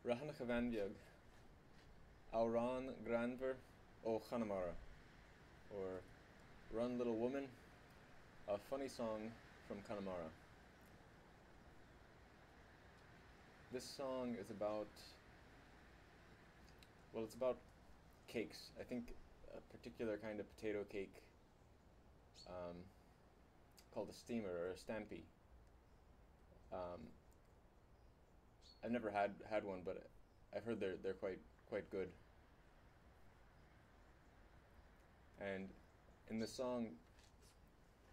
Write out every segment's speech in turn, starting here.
Raithineach a Bhean Bheag, Amhrán greannmhar ó Chonamara, or Run Little Woman, a funny song from Connemara. This song is about, well, it's about cakes. I think a particular kind of potato cake um, called a steamer or a stampy. Um, I've never had had one, but I've heard they're they're quite quite good. And in the song,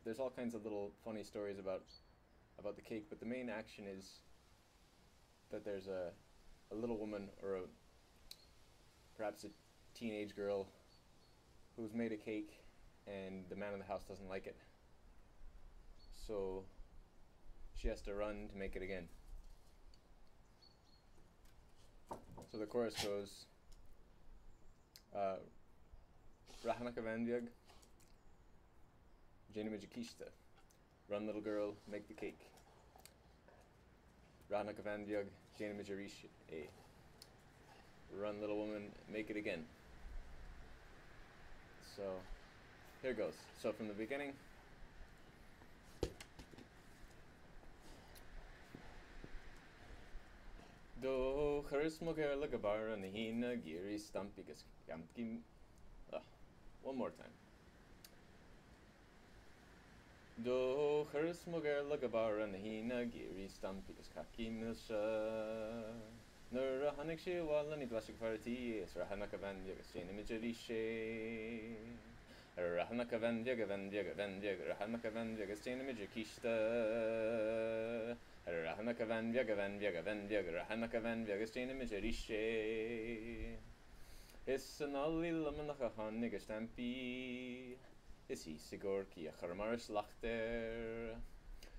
there's all kinds of little funny stories about about the cake, but the main action is that there's a a little woman or a perhaps a teenage girl who's made a cake and the man in the house doesn't like it. So she has to run to make it again. So the chorus goes, uh, Raithineach a bhean bheag, Déanfaimid císte. Run little girl, make the cake. Raithineach a bhean bheag, Déanfaimid arís é. Run little woman, make it again. So here goes. So from the beginning. Do chuireas mo ghéar le go barra na huíne ag iarraidh stampaí agus scamptaí One more time. Do chuireas mo ghéar le go barra na huíne ag iarraidh stampaí agus cácaí milse. Nuair a tháinig sí abhaile ní bhlaisfeadh fear a' tí é is raithineach a bhean bheag is déanfaimid arís é. Raithineach a bhean bheag a bhean bheag a bhean bheag raithineach a bhean bheag is déanfaimid císte. Raithineach a bhean bheag a bhean bheag a bhean bheag raithineach a bhean bheag is déanfaimid arís é. Is anall i Luimneach a tháinig an stampaí is thíos i gCorcaigh a chuireamar an slacht air.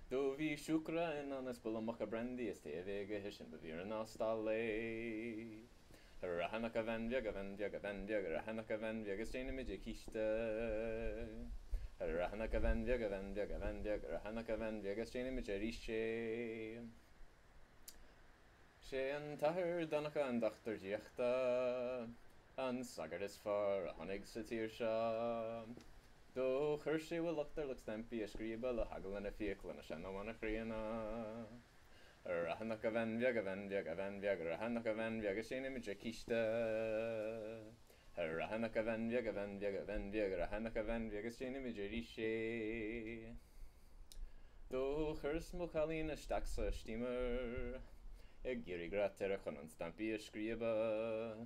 Do bhí siúcra i ndán is buille mocha brandy is té a bhí ag ithe sin ba mhír an ástáil é. Raithineach a bhean bheag, a bhean bheag, a bhean bheag, raithineach a bhean bheag is déanfaimid císte. Raithineach a bhean bheag, a bhean bheag, a bhean bheag, raithineach a bhean bheag is déanfaimid arís é. Sé an tAthair Donncha an dochtúir diachta, an sagart is fearr a tháinig sa tír seo. Do chuir sé a bhfuil locht ar lucht stampaí a scríobadh le heagla na fiacla na seanamhna chríonna. Raithineach a bhean bheag, a bhean bheag, a bhean bheag, raithineach a bhean bheag is déanfaimid císte. Raithineach a bhean bheag, a bhean bheag, a bhean bheag, raithineach a bhean bheag is déanfaimid arís é. Do chuireas mo chailín isteach sa steamer ag iarraidh grátaire chun an stampaí a scríobadh.